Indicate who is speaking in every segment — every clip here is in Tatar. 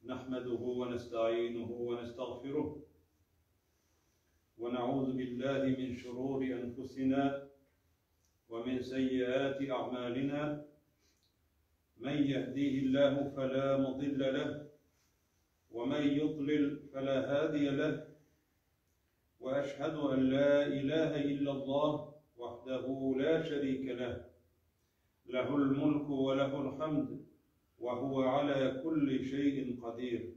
Speaker 1: نحمده ونستعينه ونستغفره ونعوذ بالله من شرور أنفسنا ومن سيئات أعمالنا من يهديه الله فلا مضل له ومن يضلل فلا هادي له وأشهد أن لا إله إلا الله وحده لا شريك له له الملك وله الحمد وهو على كل شيء قدير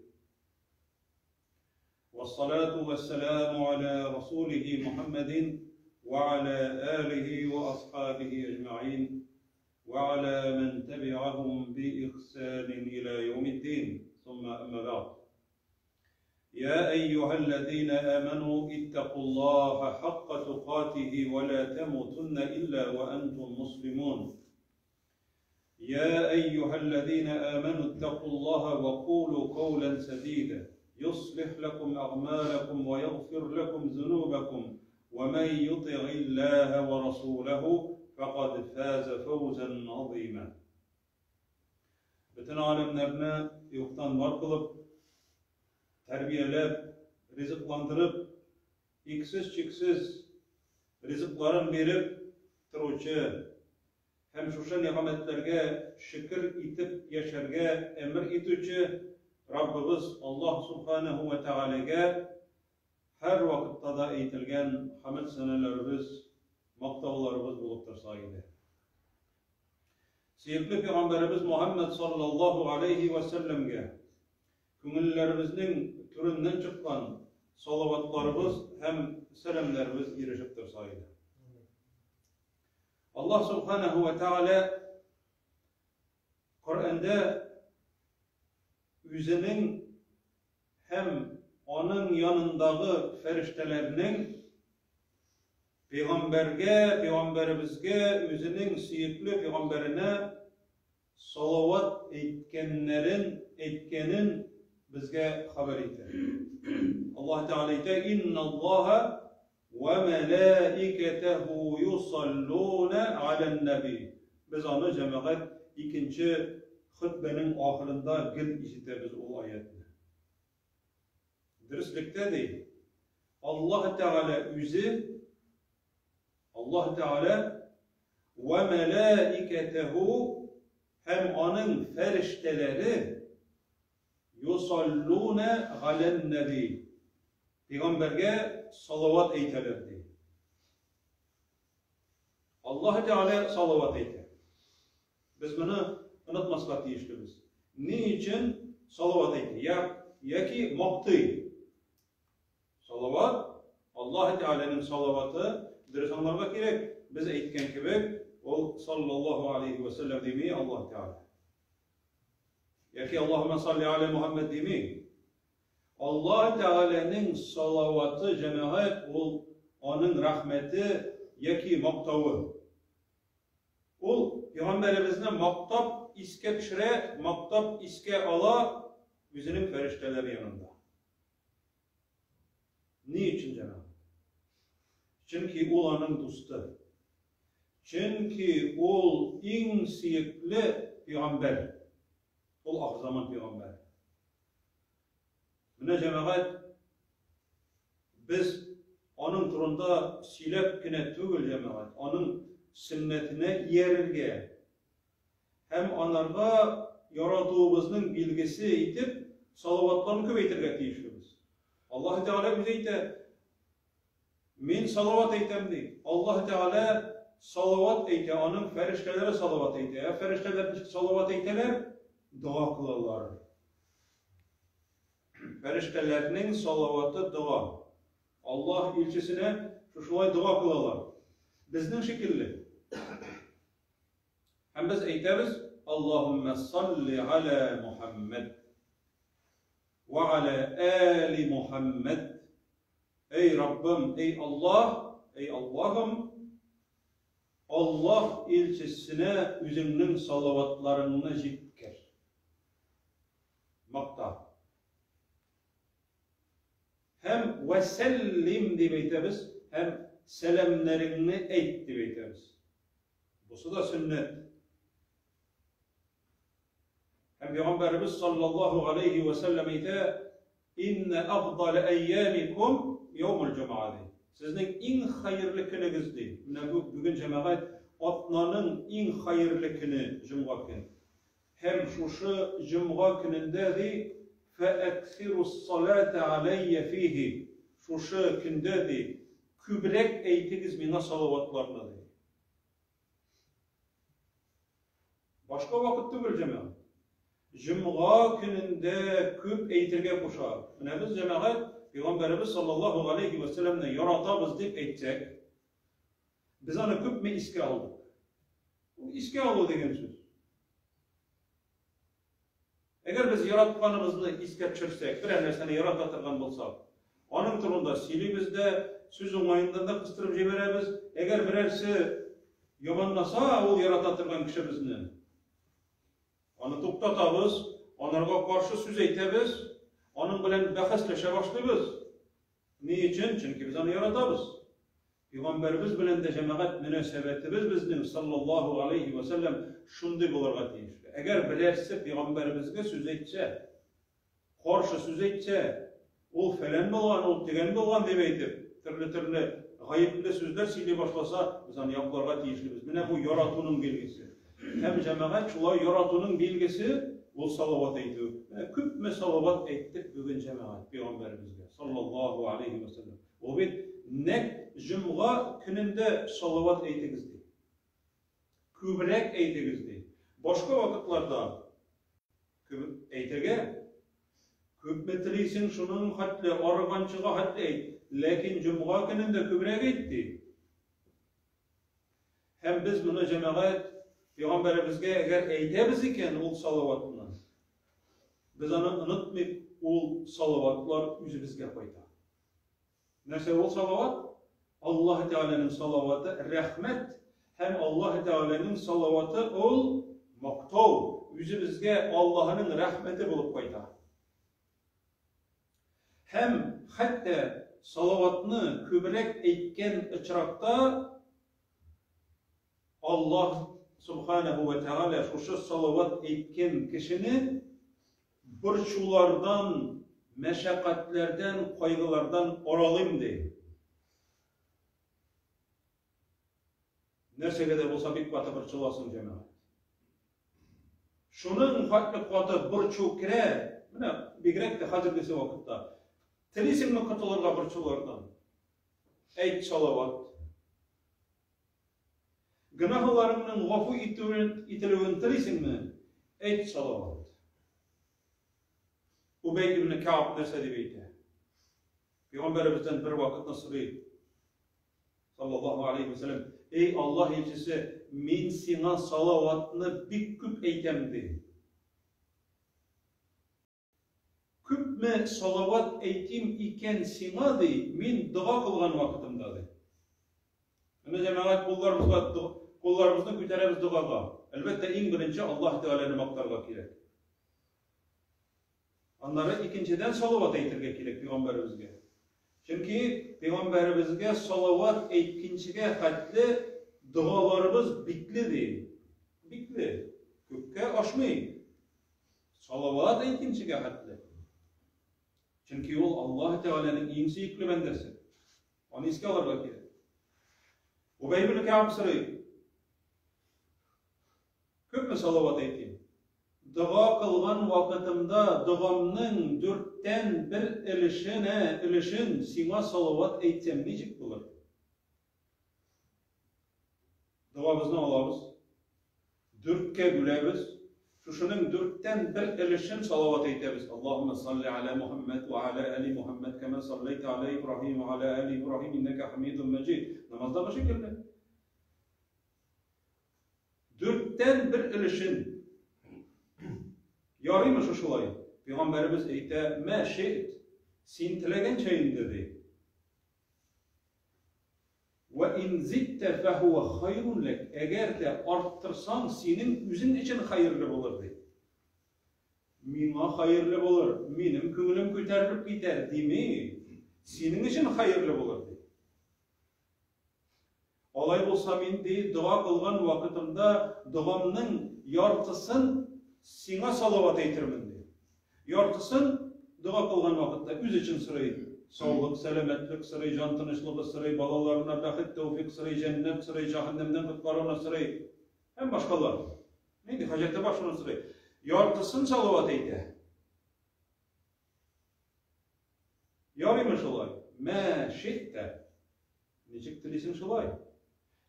Speaker 1: والصلاة والسلام على رسوله محمد وعلى آله وأصحابه أجمعين وعلى من تبعهم بإحسان إلى يوم الدين ثم أما بعد يا أيها الذين آمنوا اتقوا الله حق تقاته ولا تموتن إلا وأنتم مسلمون يا أيها الذين آمنوا اتقوا الله وقولوا قولا سديدا يصلح لكم أعمالكم ويغفر لكم ذنوبكم ومن يطع الله ورسوله فقد فاز فوزا عظيما Бөтен галәмнәрне юктан бар кылып, тәрбияләп, ризыкландырып, иксез-чиксез ризыкларын биреп торучы һәм шушы нигъмәтләргә шөкер итеп яшәргә әмер итүче Раббыбыз Аллаһ Субханәһү вә Тәгаләгә һәрвакытта да әйтелгән хәмед-сәнәләребез, мактауларыбыз булып торса иде. Сөекле пәйгамбәребез Мухәммәд саллаллаһу алейһи вә сәлләмгә күңелләребезнең түреннән чыккан салаватларыбыз һәм сәламнәребез ирешеп торса иде. Аллаһ субханаһу ва тааля Коръәндә үзенең һәм аның янындагы фәрештәләрнең пәйгамбәргә, пәйгамбәребезгә, үзенең сөекле пәйгамбәренә салават әйткәннәрен, әйткәнен безгә хәбәр итә. Аллаһ Тәгалә әйтә: "Инналлаһа Вә мәләикәтәһү юсаллуна галән-нәби. Без аны, җәмәгать, икенче хөтбәнең ахырында гел ишетәбез ул аятьне. Дөреслектә, ди, Аллаһ Тәгалә үзе, Аллаһ Тәгалә вә мәләикәтәһү һәм аның фәрештәләре юсаллуна галән-нәби. Пәйгамбәргә салават әйтәләр, ди. Аллаһ Тәгалә салават әйтә. Без моны онытмаска тиешлебез. Ни өчен салават әйтә? Я, яки мактый. Салават, Аллаһ Тәгаләнең салаваты, дөрес аңларга кирәк. Без әйткән кебек, ул саллаллаһу алейхи ва саллям дими Аллаһ Тәгалә. Яки Аллаһумма салли аля Мухаммад дими. Аллаһ Тәгаләнең салаваты, җәмәгать, ул аның рәхмәте яки мактавы. Ул пәйгамбәребезне мактап искә төшерә, мактап искә ала үзенең фәрештәләре янында. Ни өчен, җәмәгать? Чөнки ул аның дусты. Чөнки ул иң сөекле пәйгамбәр. Ул ахырзаман пәйгамбәре. Менә җәмәгать, без аның турында сөйләп кенә түгел, җәмәгать, аның сөннәтенә иярергә һәм анарга яратуыбызның билгесе итеп салаватларны күп әйтергә тиешлебез. Аллаһ Тәгалә үзе әйтә, Мин салават әйтәм, ди. Аллаһ Тәгалә салават әйтә, аның фәрештәләре салават әйтә. Ә фәрештәләр ничек салават әйтәләр? Дога кылалар. Фәрештәләрнең салаваты дога. Аллаһ илчесенә шушылай дога кылалар. Безнең шикелле. Һәм без әйтәбез, Аллаһуммә салли аля Мухаммад ва аля али Мухаммад. Эй Раббым, эй Аллаһ, эй Аллаһым, Аллаһ илчесенә үзеңнең салаватларыңны җиткер. Макта. Һәм вәсәллим дип әйтәбез, һәм сәламнәреңне әйт дип әйтәбез. Бусы да сөннәт. Һәм Пәйгамбәребез саллаллаһу галәйһи вә сәлләм әйтә, Инна афдалә әййамикум яумул җомга ди. Сезнең иң хәерле көнегез ди. Менә бу бүген җәмәгать атнаның иң хәерле көне җомга көн. Һәм шушы җомга көнендә ди, фәәксирус салата аләйя фихи. Шушы көндә ди, күбрәк әйтегез миңа салаватларны ди. Башка вакыт түгел, җәмәгать. Җомга көнендә күп әйтергә куша. Менә без җәмәгать Пәйгамбәребез саллаллаһу галәйһи вә сәлләмне яратабыз дип әйтсәк, без аны күпме искә алдык? Ул искә алу дигән сүз. Әгәр без яратканыбызны искә төшерсәк, берәр нәрсәне ярата торган булсак, аның турында сөйлибез дә, сүз уңаеннан да кыстырып җибәрәбез. Әгәр берәрсе яманласа, ул ярата торган кешебезне, аны туктатабыз, анарга каршы сүз әйтәбез, аның белән бәхәсләшә башлыйбыз. Ни өчен? Чөнки без аны яратабыз. Пәйгамбәребез белән дә җәмәгать мөнәсәбәтебез безнең, саллаллаһу галәйһи вә сәлләм, шундый булырга тиеш. Әгәр берәрсе пәйгамбәребезгә сүз әйтсә, каршы сүз әйтсә, ул фәлән булган, ул тегән булган дип әйтеп, төрле-төрле гаепле сүзләр сөйли башласа, без аны якларга тиешлебез. Менә бу яратуның билгесе. Һәм җәмәгать шулай яратуның билгесе ул салават әйтү. Менә күпме салават әйттек бүген җәмәгать пәйгамбәребезгә, саллаллаһу алейһи вә сәлләм. Ул бит нәкъ җомга көнендә салават әйтегез ди. Күбрәк әйтегез ди. Башка вакытларда күп әйтергә күпме телисең, шуның хәтле арыганчыга хәтле әйт. Ләкин җомга көнендә күбрәк әйт ди. Һәм без моны җәмәгать пәйгамбәребезгә әгәр әйтәбез икән ул салаватны, без аны онытмыйк, ул салаватлар үзебезгә кайта. Нәрсә ул салават? Аллаһ Тәгаләнең салаваты рәхмәт һәм Аллаһ Тәгаләнең салаваты ул мактау, үзебезгә Аллаһының рәхмәте булып кайта. Һәм хәтта салаватны күбрәк әйткән очракта Аллаһ Субханаһу ва Тәгалә шушы салават әйткән кешене борчулардан, мәшәкатьләрдән, кайгылардан аралыйм ди. Нәрсәгә дә булса бик каты борчыласың, җәмәгать. Шуның хәтле каты борчу керә, менә бигрәк тә хәзергесе вакытта. Телисеңме котылырга борчулардан? Әйт салават. Гөнаһларыңның гафу итүен, ителүен телисеңме? Әйт салават. Убәй ибн Кааб нәрсә дип әйтә? Пәйгамбәребездән бер вакытны сорый. Саллаллаһу алейхи ва сәлләм, Эй Аллаһ илчесе, мин сиңа салаватны бик күп әйтәм, ди. Күпме салават әйтим икән сиңа, ди, мин дога кылган вакытымда, ди. Менә җәмәгать кулларыбызга кулларыбызны күтәрәбез догага. Әлбәттә, иң беренче Аллаһ Тәгаләне мактарга кирәк. Аннары икенчедән салават әйтергә кирәк пәйгамбәребезгә. Чөнки пәйгамбәребезгә салават әйткенчегә хәтле догаларыбыз бикле ди. Бикле. Күпкә ашмый. Салават әйткенчегә хәтле. Чөнки ул Аллаһ Тәгаләнең иң сөекле бәндәсе. Аны искә алырга кирәк. Убәй ибн Кәаб сорый. Күпме салават әйтим? Дога кылган вакытымда догамның дүрттән бер өлешенә, өлешен сиңа салават әйтсәм ничек булыр? Догабызны алабыз, дүрткә бүләбез, шушының дүрттән бер өлешен салават әйтәбез. Аллаһумма салли аля Мухаммад ва аля али Мухаммад кама саллайта аля Ибраһим ва аля али Ибраһим иннәкә хамидун мәҗид. Намаздагы шикелле. Дүрттән бер өлешен. Ярыймы шушылай? Пәйгамбәребез әйтә, мә ши'т, син теләгәнчә инде, ди. Вә ин зидтә фәһүә хайрун ләк. Әгәр дә арттырсаң, синең үзең өчен хәерле булыр, ди. Миңа хәерле булыр, минем күңелем күтәрелеп китәр, дими. Синең өчен хәерле булыр, ди. Алай булса, мин, ди, дога кылган вакытымда догамның яртысын сиңа салават әйтермен, ди. Яртысын дога кылган вакытта үз өчен сорый. Саулык, сәламәтлек сорый, җан тынычлыгы сорый, балаларына бәхет, тәүфик сорый, җәннәт сорый, җәһәннәмнән коткаруны сорый һәм башкалар. Нинди хаҗәте бар, шуны сорый. Яртысын салават әйтә. Ярыймы шулай? Мә шиттә. Ничек телисең шулай.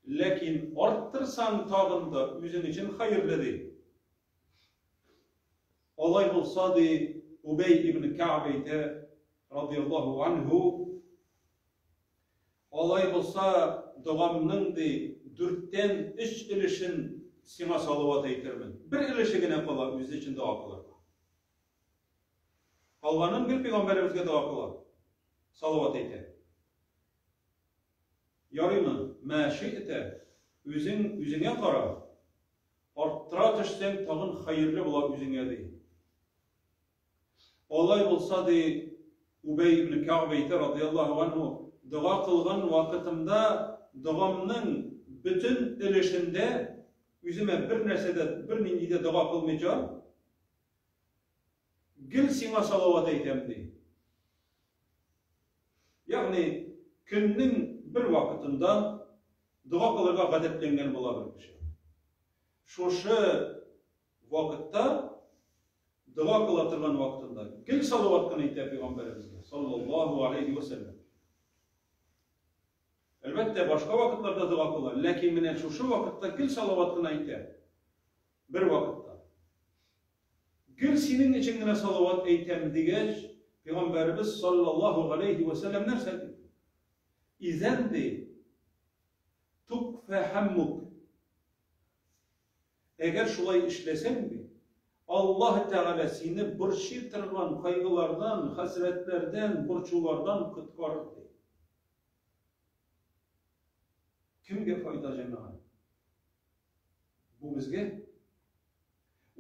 Speaker 1: Ләкин арттырсаң тагын да үзең өчен хәерле ди. Алай булса ди, Убәй ибн Кәгъб әйтә, радияллаһу анһу, алай булса, догамның ди, дүрттән өч өлешен сиңа салават әйтермен. Бер өлеше генә кала үзе өчен дога кылырга. Калганын гел пәйгамбәребезгә дога кыла. Салават әйтә. Ярыймы? Мә ши'тә. Үзең үзеңә кара. Арттыра төшсәң, тагын хәерле була үзеңә, ди. Алай булса, ди, Убәй ибн Кәгъб әйтә, радияллаһу анһу, дога кылган вакытымда догамның бөтен өлешендә үземә бер нәрсә дә, бер нинди дә дога кылмыйча, Гел сиңа салават әйтәм, ди. Ягъни, көннең бер вакытында дога кылырга гадәтләнгән була бер кеше. Шушы вакытта дога кыла торган вакытында гел салават кына әйтә пәйгамбәребезгә, саллаллаһу алейхи ва сәлләм. Әлбәттә, башка вакытларда дога кыла, ләкин менә шушы вакытта гел салават кына әйтә. Бер вакытта. Гел синең өчен генә салават әйтәм дигәч, Пәйгамбәребез саллаллаһу галәйһи вә сәлләм нәрсә ди? Изән ди, тукфә һәммук. Әгәр шулай эшләсәң ди, Аллаһ Тәгалә сине борчый торган кайгылардан, хәсрәтләрдән, борчулардан коткарыр ди. Кемгә файда, җәмәгать? Бу безгә.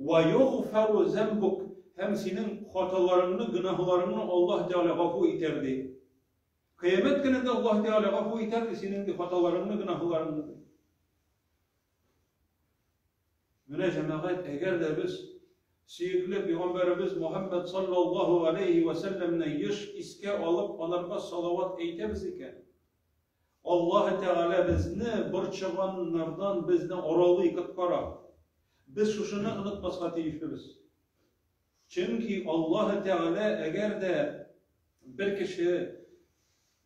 Speaker 1: Ва югфару замбук һәм синең хаталарыңны, гөнаһларыңны Аллаһ Тәгалә гафу итәр ди. Кыямәт көнендә Аллаһ Тәгалә гафу итәр ди синең ди хаталарыңны, гөнаһларыңны ди. Менә җәмәгать, әгәр дә без сөекле пәйгамбәребез Мухаммад саллаллаһу алейхи ва сәлләмне еш искә алып, анарга салават әйтәбез икән, Аллаһы Тәгалә безне борчыганнардан безне аралый, коткара. Без шушыны онытмаска тиешлебез. Чөнки Аллаһы Тәгалә әгәр дә бер кеше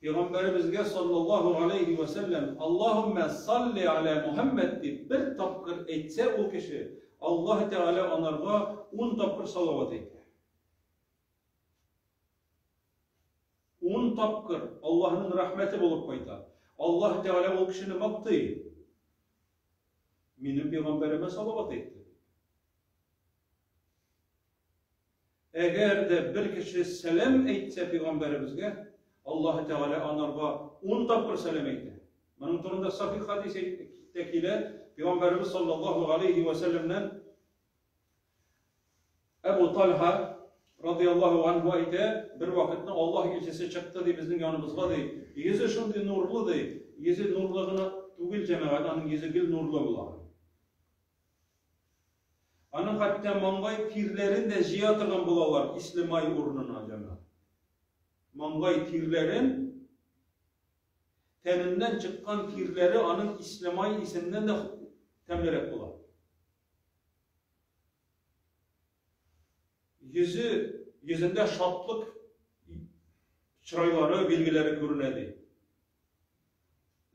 Speaker 1: Пәйгамбәребезгә саллаллаһу алейхи ва сәлләм Аллаһуммә салли аля Мухаммад дип бер тапкыр әйтсә ул кеше, Аллаһы Тәгалә анарга ун тапкыр салават әйтә. Ун тапкыр Аллаһның рәхмәте булып кайта. Аллаһ Тәгалә ул кешене мактый. Минем пәйгамбәремә салават әйтте. Әгәр дә бер кеше сәлам әйтсә пәйгамбәребезгә, Аллаһ Тәгалә анарга ун тапкыр сәлам әйтә. Моның турында сахих хадис әйтә килә. Пәйгамбәребез саллаллаһу алейхи ва сәлләмнән Әбу Тальха радияллаһу анһу әйтә, бер вакытны Аллаһ илчесе чыкты ди безнең яныбызга ди. Йөзе шундый нурлы ди. Йөзе нурлы гына түгел, җәмәгать, аның йөзе гел нурлы була. Аның хәтта маңгай тирләрен дә җыя торган булалар исле май урынына, җәмәгать. Маңгай тирләрен тәненнән чыккан тирләре аның исле май исеннән дә тәмлерәк була. Йөзе, йөзендә шатлык чырайлары, билгеләре күренә ди.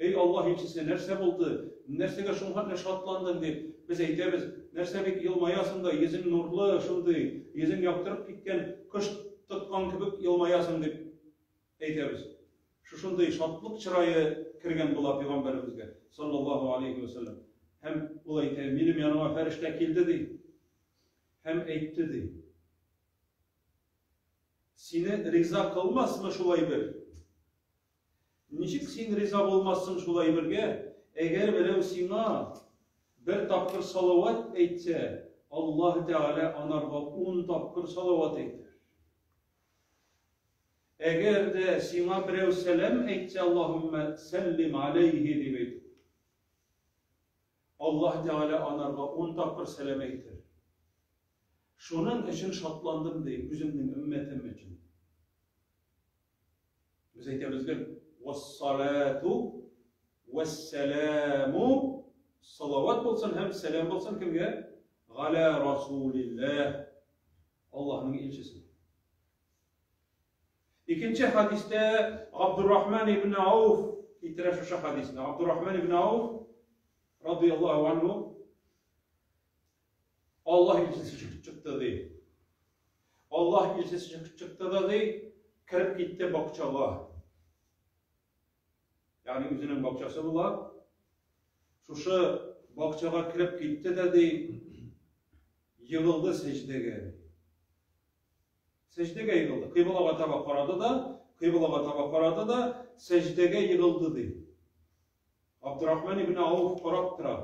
Speaker 1: Эй Аллаһ илчесе, нәрсә булды? Нәрсәгә шуңа шатландың дип, без әйтәбез, нәрсә бик елмаясың да, йөзең нурлы, шундый, йөзең яктырып киткән, кош тоткан кебек елмаясың дип әйтәбез. Шушындый шатлык чырае кергән була пәйгамбәребезгә, саллаллаһу алейхи ва сәлләм. Һәм ул әйтә, минем яныма фәрештә килде ди. Һәм әйтте ди. Сине риза кылмасмы шулай бер? Ничек син риза булмассың шулай бергә? Әгәр берәү сиңа бер тапкыр салават әйтсә, Аллаһ Тәгалә анарга ун тапкыр салават әйтер. Әгәр дә сиңа берәү сәлам әйтсә, Аллаһуммә сәллим алейхи дип әйт. Аллаһ Тәгалә анарга ун тапкыр сәлам әйтер. Шуның өчен шатландым, ди, үземнең өммәтем өчен. Без әйтәбез гел, вассалату вассаламу, салават булсын һәм сәлам булсын кемгә? Галя расулилләһ. Аллаһның илчесе. Икенче хадистә Абдуррахман ибн Ауф китерә шушы хадисне. Абдуррахман ибн Ауф радияллаһу анһу Аллаһ илчесе чыгып чыкты ди. Аллаһ илчесе чыгып чыкты да ди, кереп китте бакчага. Ягъни үзенең бакчасы була. Шушы бакчага кереп китте дә ди, егылды сәҗдәгә. Сәҗдәгә егылды. Кыйблага таба карады да, кыйблага таба карады да, сәҗдәгә егылды ди. Абдурахман ибн Ауф карап тора.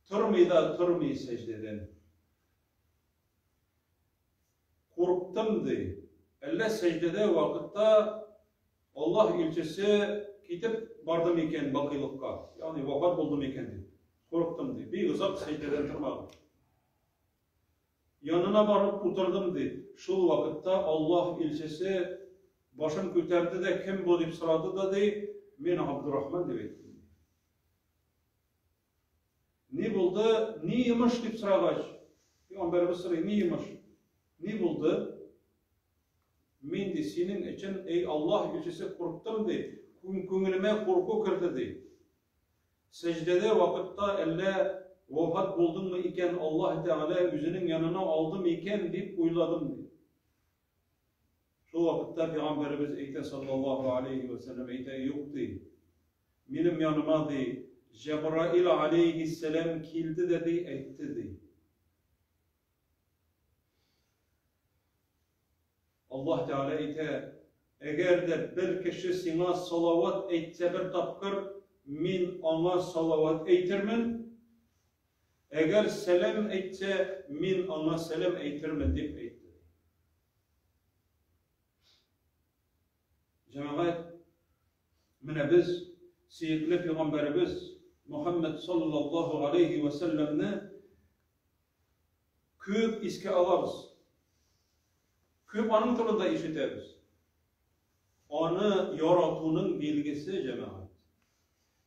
Speaker 1: Тормый да тормый сәҗдәдән. Курктым, ди. Әллә сәҗдәдә вакытта Аллаһ илчесе китеп барды микән бакыйлыкка, ягъни вафат булды микән дип. Курктым, ди. Бик озак сәҗдәдән тормадым. Янына барып утырдым, ди. Шул вакытта Аллаһ илчесе башын күтәрде дә, кем бу дип сорады да, ди, мин Абдурахман дип әйттем. Ни булды, ни йомыш дип сорагач, пәйгамбәребез сорый, ни йомыш? Ни булды? Мин ди, синең өчен, эй Аллаһ илчесе, курктым ди, күңелемә курку керде ди. Сәҗдәдә вакытта әллә вафат булдыңмы икән, Аллаһ Тәгалә үзенең янына алдымы икән дип уйладым ди. Шул вакытта пәйгамбәребез әйтә саллаллаһу алейхи ва сәлләм әйтә, юк ди. Минем яныма ди, Җәбраил алейхиссәлам килде дә ди, әйтте ди. Аллаһ Тәгалә әйтә, әгәр дә бер кеше сиңа салават әйтсә бер тапкыр, мин аңа салават әйтермен. Әгәр сәлам әйтсә, мин аңа сәлам әйтермен дип әйтте. Җәмәгать, менә без сөекле пәйгамбәребез Мухаммад саллаллаһу алейхи ва сәлләмне күп искә алабыз. Күп аның турында ишетәбез. Аны яратуның билгесе, җәмәгать.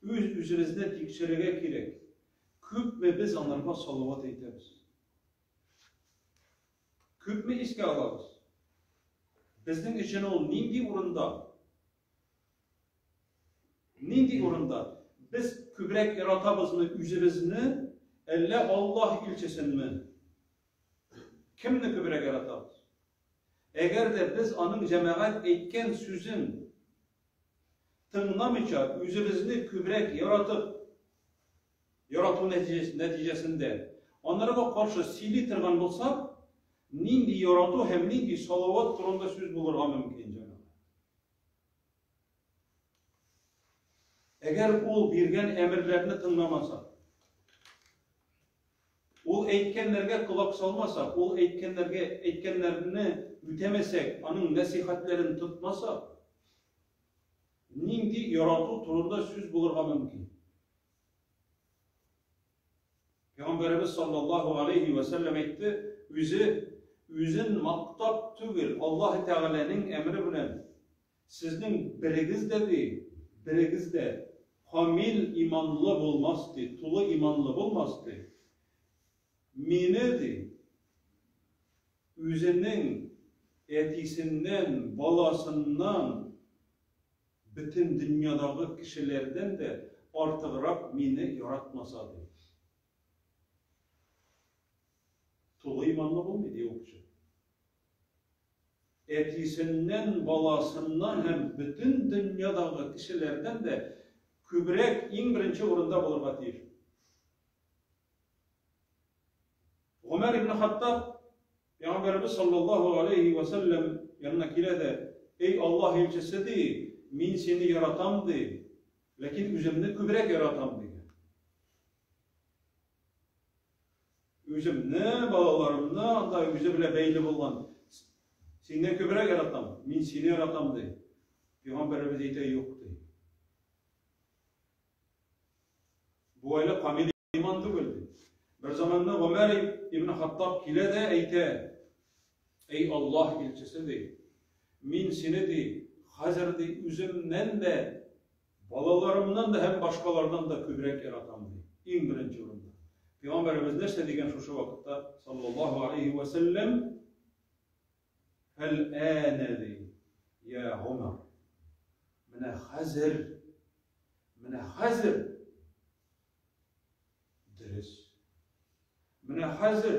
Speaker 1: Үз-үзебезне тикшерергә кирәк. Күпме без анарга салават әйтәбез? Күпме искә алабыз? Безнең өчен ул нинди урында? Нинди урында? Без күбрәк яратабызмы үзебезне, әллә Аллаһ илчесенме? Кемне күбрәк яратабыз? Әгәр дә без аның җәмәгать әйткән сүзен тыңламыйча, үзебезне күбрәк яратып, ярату нәтиҗәсендә анарга каршы сөйли торган булсак, нинди ярату һәм нинди салават турында сүз булырга мөмкин, җәмәгать? Әгәр ул биргән әмерләрне тыңламасак, ул әйткәннәргә колак салмасак, ул әйткәннәргә әйткәннәрне үтәмәсәк, аның нәсихәтләрен тотмасак, нинди ярату турында сүз булырга мөмкин? Пәйгамбәребез саллаллаһу алейхи вә сәлләм әйтте, үзе үзен мактап түгел, Аллаһ Тәгаләнең әмере белән сезнең берегез дә ди, берегез дә камил иманлы булмас ди, тулы иманлы булмас ди. Мине ди, үзенең әтисеннән, баласыннан Бөтен дөньядагы кешеләрдән дә артыграк мине яратмаса, ди. Тулы иманлы булмый, ди ул кеше. Әтисеннән, баласыннан һәм бөтен дөньядагы кешеләрдән дә күбрәк иң беренче урында булырга тиеш. Гомәр ибн Хаттаб Пәйгамбәребез саллаллаһу алейһи вә сәлләм янына килә дә, Эй Аллаһ илчесе, ди, мин сине яратам, ди, ләкин үземне күбрәк яратам, дигән. Үземне, балаларымны, анда үзе белән бәйле булган, синнән күбрәк яратам, мин сине яратам, ди. Пәйгамбәребез әйтә, юк, ди. Бу әле камил иман түгел, ди. Бер заманны Гомәр ибн Хаттаб килә дә әйтә, Әй Аллаһ илчесе, ди, мин сине, ди, хәзер, ди, үземнән дә, балаларымнан да һәм башкалардан да күбрәк яратам, ди. Иң беренче урында. Пәйгамбәребез нәрсә дигән шушы вакытта, саллаллаһу алейһи вә сәлләм, Фәл-әнә, ди, я Гомәр. Менә хәзер, менә хәзер дөрес. Менә хәзер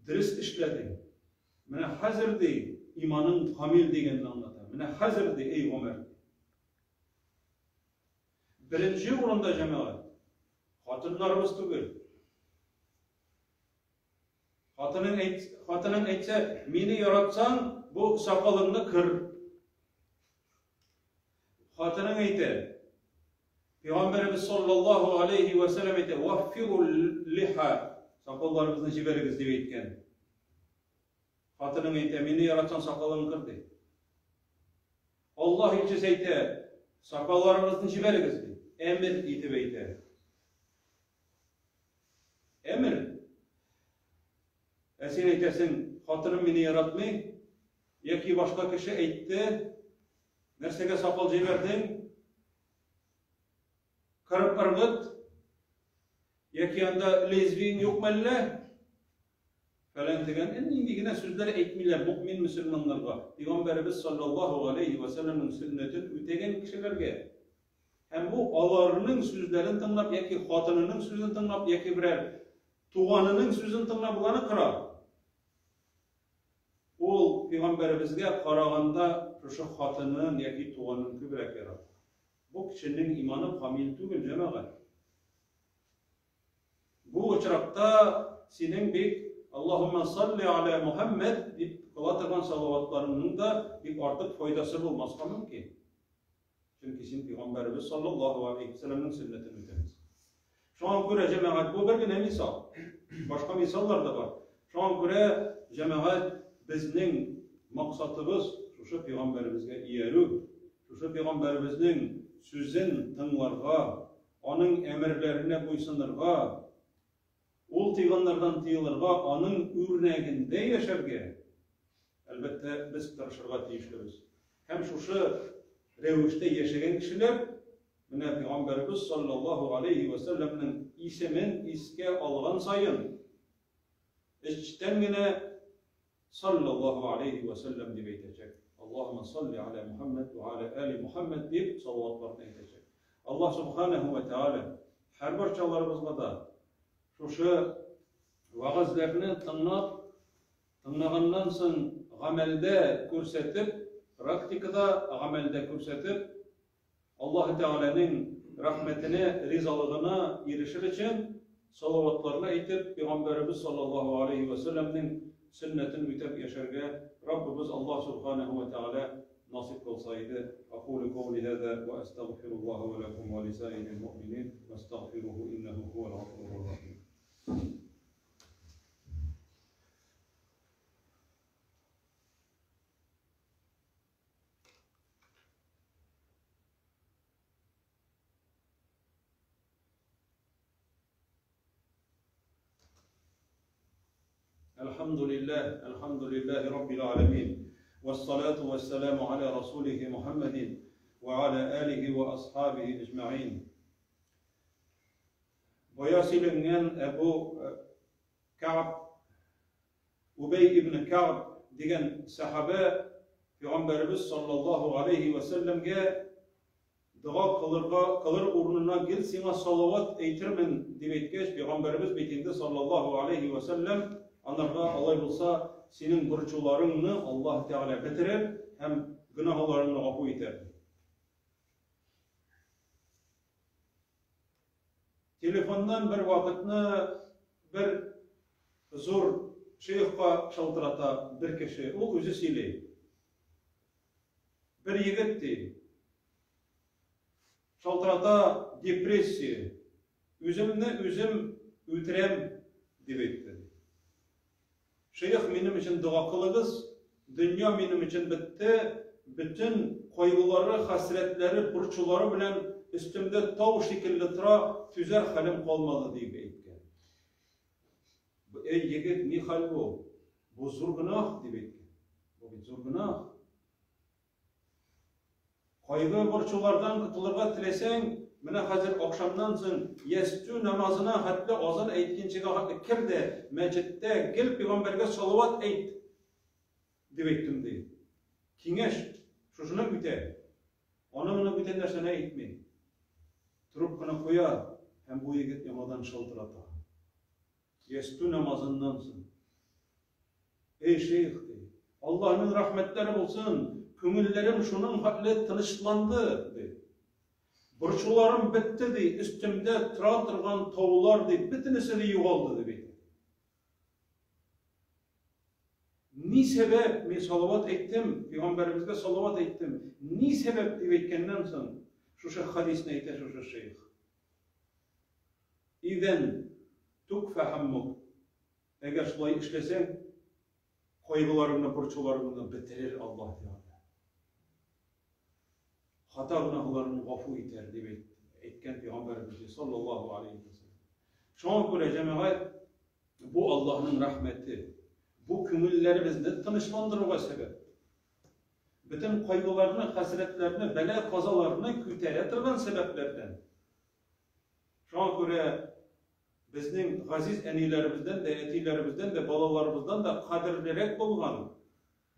Speaker 1: дөрес эшләдең. Менә хәзер ди, иманың камил дигәнне аңлата. Менә хәзер ди, эй Гомәр. Беренче урында җәмәгать хатыннарыбыз түгел. Хатының әйт, хатының әйтсә, мине яратсаң, бу сакалыңны кыр. Хатының әйтә, Пәйгамбәребез саллаллаһу алейхи ва сәлләм әйтә, "Ваффиру лиха", сакалларыгызны җибәрегез дип әйткән. Хатының әйтә, мине яратсаң сакалыңны кыр ди. Аллаһ илчесе әйтә, сакалларыгызны җибәрегез ди. Әмер итеп әйтә. Әмер. Ә син әйтәсең, хатыным мине яратмый, яки башка кеше әйтте, нәрсәгә сакал җибәрдең? Кырып ыргыт, яки анда лезвиең юк мәллә? Фәлән дигән нинди генә сүзләр әйтмиләр мөэмин мөселманнарга. Пәйгамбәребез саллаллаһу алейһи вә сәлләмнең сөннәтен үтәгән кешеләргә. Һәм бу аларның сүзләрен тыңлап яки хатынының сүзен тыңлап яки берәр туганының сүзен тыңлап боларны кыра. Ул пәйгамбәребезгә караганда шушы хатынын яки туганын күбрәк ярата. Бу кешенең иманы камил түгел, җәмәгать. Бу очракта синең бик Аллаһумма салли аля Мухаммад дип кыла торган салаватларыңның да бик артык файдасы булмаска мөмкин. Чөнки син пәйгамбәребез саллаллаһу алейһи вәсәлләмнең сөннәтен үтәмисең. Шуңа күрә җәмәгать бу бер генә мисал. Башка мисаллар да бар. Шуңа күрә җәмәгать безнең максатыбыз шушы пәйгамбәребезгә иярү, шушы пәйгамбәребезнең сүзен тыңларга, аның әмерләренә буйсынырга, ул тыйганнардан тыелырга, аның үрнәгендә яшәргә, әлбәттә, без тырышырга тиешлебез. Һәм шушы рәвештә яшәгән кешеләр менә Пәйгамбәребез саллаллаһу алейһи вә сәлләмнең исемен искә алган саен эчтән генә Саллаллаһу алейһи вә сәлләм дип әйтәчәк. Аллаһумма салли аля Мухаммад вә аля али Мухаммад дип салаватларны әйтәчәк. Аллаһ субханаһу вә тәгалә һәрбарчаларыбызга да шушы вәгазьләрне тыңлап, тыңлаганнан соң гамәлдә күрсәтеп, практикада гамәлдә күрсәтеп, Аллаһы Тәгаләнең рәхмәтенә, ризалыгына ирешер өчен салаватларны әйтеп, Пәйгамбәребез саллаллаһу алейһи вә сәлләмнең сөннәтен үтәп яшәргә Раббыбыз Аллаһ Субханәһү вә Тәгалә насыйп кылса иде. Акулю каули һаза вә әстәгъфируллаһа вә ләкум вә лисаирил муъминин вәстәгъфируһу иннәһу һуәл гафурур рахим. الحمد لله الحمد لله رب العالمين والصلاة والسلام على رسوله محمد وعلى آله وأصحابه أجمعين Бая сөйләнгән Әбу Кәгъб Убәй ибн Кәгъб дигән сәхабә Пәйгамбәребез саллаллаһу галәйһи вә сәлләмгә дога кылырга, кылыр урынына гел сиңа салават әйтермен, дип әйткәч, Пәйгамбәребез бит инде саллаллаһу галәйһи вә сәлләм анарга алай булса, синең борчуларыңны Аллаһ Тәгалә бетерер һәм гөнаһларыңны гафу итәр. Телефоннан бер вакытны бер зур шейхка шалтырата бер кеше. Ул үзе сөйли. Бер егет ди. Шалтырата депрессия. Үземне үзем үтерәм дип әйтте. Шейх, минем өчен дога кылыгыз, дөнья минем өчен бетте, бөтен кайгылары, хәсрәтләре, борчулары белән өстемдә тау шикелле тора, түзәр хәлем калмады, дип әйткән. Эй, егет, ни хәл бу? Бу зур гөнаһ, дип әйткән. Бу бит зур гөнаһ. Кайгы борчулардан котылырга теләсәң, менә хәзер ахшамнан соң ястү намазына хәтле азан әйткәнчегә хәтле кер дә, мәчеттә гел пәйгамбәргә салават әйт, дип әйттем, ди. Киңәш шушыны үтә. Аны моны бүтән нәрсәне әйтми. Трубканы куя һәм бу егет яңадан шалтырата. Ястү намазыннан соң. Эй, шейх, ди, Аллаһның рәхмәтләре булсын, күңелләрем шуның хәтле тынычланды, ди. Борчуларым бетте, ди, өстемдә тора торган таулар, ди, бөтенесе дә югалды, дип әйтә. Ни сәбәп, мин салават әйттем, пәйгамбәребезгә салават әйттем, ни сәбәп дип әйткәннән соң, шушы хадисне әйтә шушы шейх. Идән тукфа хаммук. Әгәр шулай эшләсәң, кайгыларыңны, борчуларыңны бетерер Аллаһ Тәгалә. Хата гөнаһларын гафу итәр, дип әйткән пәйгамбәребез саллаллаһу алейхи ва саллям. Шуңа күрә җәмәгать бу Аллаһның рәхмәте. Бу күңелләребезне тынычландыруга сәбәп. Бөтен кайгыларны, хәсрәтләрне, бәла-казаларны күтәрә торган сәбәпләрдән. Шуңа күрә безнең газиз әниләребездән дә, әтиләребездән дә, балаларыбыздан да кадерлерәк булган,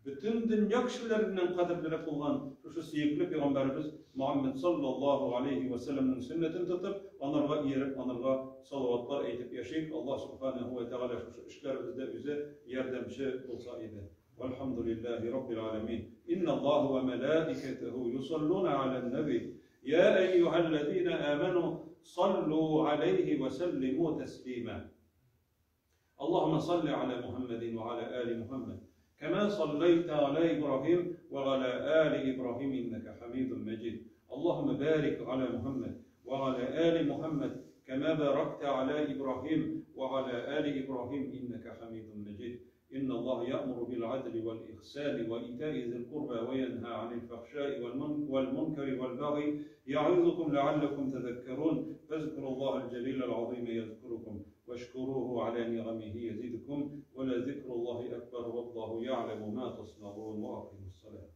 Speaker 1: бөтен дөнья кешеләреннән кадерлерәк булган шушы сөекле пәйгамбәребез Мөхәммәд саллаллаһу алейһи вә сәлләмнең сөннәтен тотып, анарга ияреп, анарга салаватлар әйтеп яшик. Аллаһ субханәһү вә тәгалә шушы эшләребездә үзе ярдәмче булса иде. Вәлхәмдүлилләһи раббил галәмин. Инналлаһу вә мәләикәтәһү юсаллуна галән нәби. Йә әйюһәлләзинә әмәнү саллу галәйһи вә сәллимү тәслимә. اللهم صل على محمد وعلى آل محمد كما صليت على إبراهيم وعلى آل إبراهيم إنك حميد مجيد اللهم بارك على محمد وعلى آل محمد كما باركت على إبراهيم وعلى آل إبراهيم إنك حميد مجيد إن الله يأمر بالعدل والإحسان وإيتاء ذي القربى وينهى عن الفحشاء والمنكر والبغي يعظكم لعلكم تذكرون فاذكروا الله الجليل العظيم يذكركم واشكروه على نعمه يزدكم ولذكر الله أكبر والله يعلم ما تصنعون وأقيموا الصلاة.